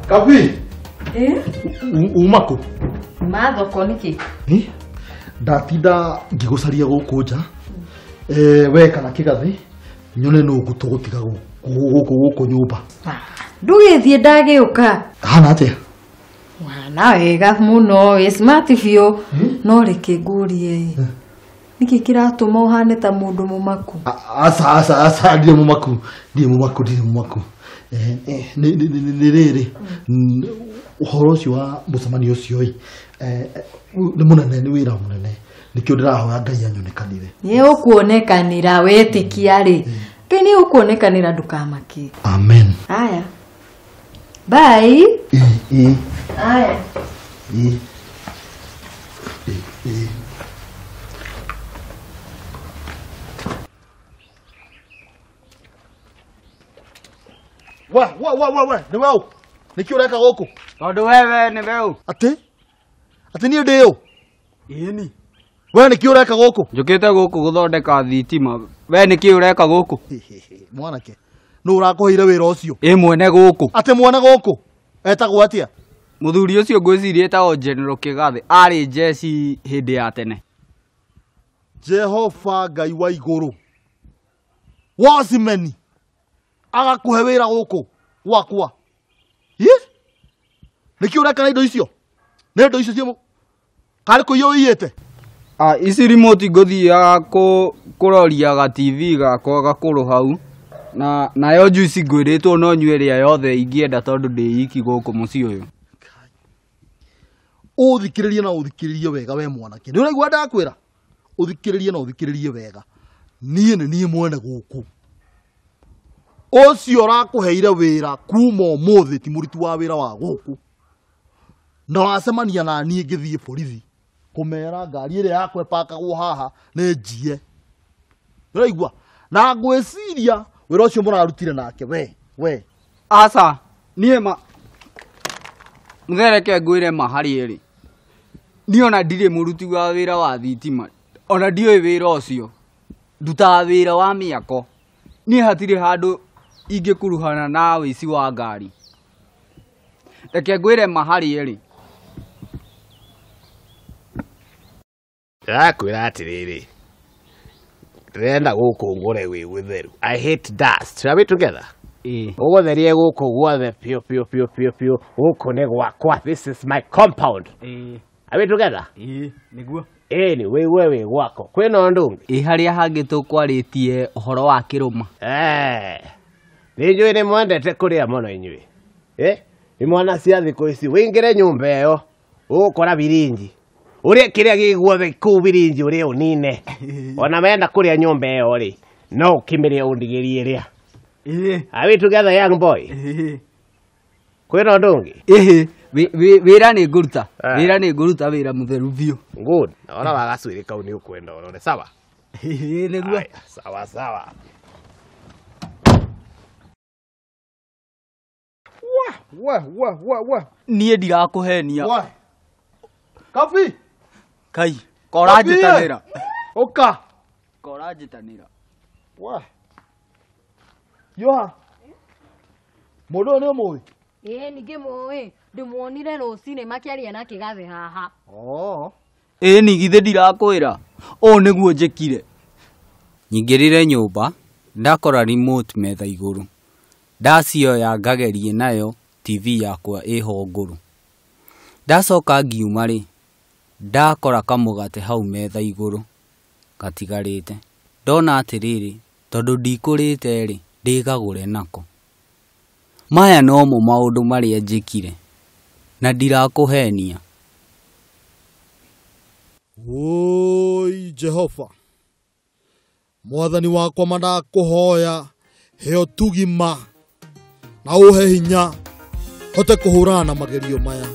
Kabi. Eh? Uma kũ? Ma thoko nĩkĩ? Ndatinda ngĩgũcaria gũkũ nja. We kana kĩgathĩ nyone nũ ngũtũgũtiga gũkũ nyũmba. Ndũgĩthiĩ ndagĩũka. Hana atĩa? Wana wega mũno, wĩ smart biũ. No reke ngũrie. Nĩkĩ kĩratũma ũhane ta mũndũ mũmaku? Aca aca aca ndirĩ mũmaku. Ndirĩ mũmaku, ndirĩ mũmaku. Nĩ rĩrĩ ũhoro ũcio wa mũcemanio ũcio ĩ nĩ mũnene, nĩ wĩra mũnene, nĩkĩo ndĩrahoya Ngai anyonekanĩre. Nĩ ũkuonekanĩra wetĩkia rĩ. Ngai nĩ ũkuonekanĩra, ndũkamake. Amen. Aya. Bye. Aya. We, we, we, we, we, nĩ weũ? Nĩkĩ ũreka gũkũ? Tondũ wewe nĩ weũ. Atĩ? Atĩ niĩ ndĩ ũ? Ĩni. We nĩkĩ ũreka gũkũ? Njũkĩte gũkũ gũthondeka thitima. We nĩkĩ ũreka gũkũ? Mwanake, nũ ũrakũheire wĩra ũcio? Ĩ mwene gũkũ. Atĩ mwene gũkũ? Etagwo atĩa? Mũthuri ũcio ngwĩciria etagwo General Kĩgathĩ, arĩ njeci hĩndĩ ya tene. Jehova Ngai wa igũrũ. Wacimeni agakũhe wĩra gũkũ gwakwa. Nĩkĩ ũreka na indo icio? Nĩ indo icio ciĩ karĩ kũiya ũiyĩte? Ici remote ngũthiaga kũroria ga TV gakwa gakũrũ hau. Na nayo juice ngwĩrĩtwo no nyue ĩrĩa yothe ingĩenda tondũ ndĩ iki gũkũ mũciĩ ũyũ. Ũthikĩrĩrie na ũthikĩrĩrie wega we mwanake. Nĩ ũraigua ndakwĩra? Ũthikĩrĩrie na ũthikĩrĩrie wega. Niĩ nĩ niĩ mwene gũkũ. Ũcio ũrakũheire wĩra kuma ũmũthĩ ti mũruti wa wĩra wa gũkũ. Na wacemania na niĩ ngĩthiĩ borithi kũmera ngari ĩrĩa yakwa ĩpakagwo haha nĩ njiye. Ũraigua? Na ngwĩciria wĩra ũcio mũrarutire nake we, we. Aca, niĩ ma mũthereke ngwĩre ma harĩ ĩrĩ. Niĩ ona ndirĩ mũruti wa wĩra wa thitima. Ona ndiũĩ wĩra ũcio. Ndutaga wĩra wa mĩako. Niĩ hatirĩ handũ ingĩkuruhana na wĩici wa ngari. Reke ngwĩre ma harĩ ĩrĩ. Ndĩrakwĩra atĩrĩrĩ, ndĩrenda gũkũ ngũre wĩ gũtheru. I hate dust. Are we together? Ũgũtherie gũkũ guothe biũ biũ biũ biũ biũ. Gũkũ nĩ gwakwa. This is my compound. Are we together? Nĩguo. Ĩni wĩigue wĩ gwakwa. Kwĩna ũndũ ũngĩ? Ĩ harĩa hangĩ tũkwarĩtie ũhoro wa kĩrũma. Nĩ njũĩ nĩ mwendete kũrĩa mũno inyuĩ. Imwana cia thikũ ici wĩingĩre nyũmba ĩyo ũgũkora birinji. Ũrĩe kĩrĩa gĩ guothe kũu birinji ũrĩe ũnine. Ona wenda kũrĩa nyũmba ĩyo rĩ, no ũkĩmĩrĩe ũndigĩrie ĩrĩa. Are we together, young boy? Kwĩna ũndũ ũngĩ? Wĩra nĩ ngũruta. Wĩra nĩ ngũruta wĩra mũtheru biũ. Good. Ona wa gacuĩrĩ kau nĩ ũkwenda ũrore. Sawa? Nĩguo. Sawa sawa. We, we, we, we. Niĩ ndirakũhenia. We. Kabi. Kai, koranjĩtanĩra. Ũka. Koranjĩtanĩra. We. Yoha. Mũndũ ũyũ nĩ ũmũĩ? Ĩĩ ningĩmũĩ, ndĩmuonire rũcinĩ makĩaria na kĩgathĩ haha. Ĩni githĩ ndirakwĩra. Ũũ nĩguo njĩkire. Nyingĩrire nyũmba, ndakora remote metha igũrũ. Ndacioya ngagerie nayo TV yakwa ĩho ngũrũ. Ndacoka ngiuma rĩ, ndakora kamũgate hau metha igũrũ gatigarĩte. Ndona atĩrĩrĩ, tondũ ndikũrĩte rĩ, ndĩgagũre nako. Maya nomo maũndũ marĩa njĩkire na ndirakũhenia. Woi Jehova, mwathani wakwa mandakũhoya heo tugima na ũhe hinya hote kũhũrana na magerio maya.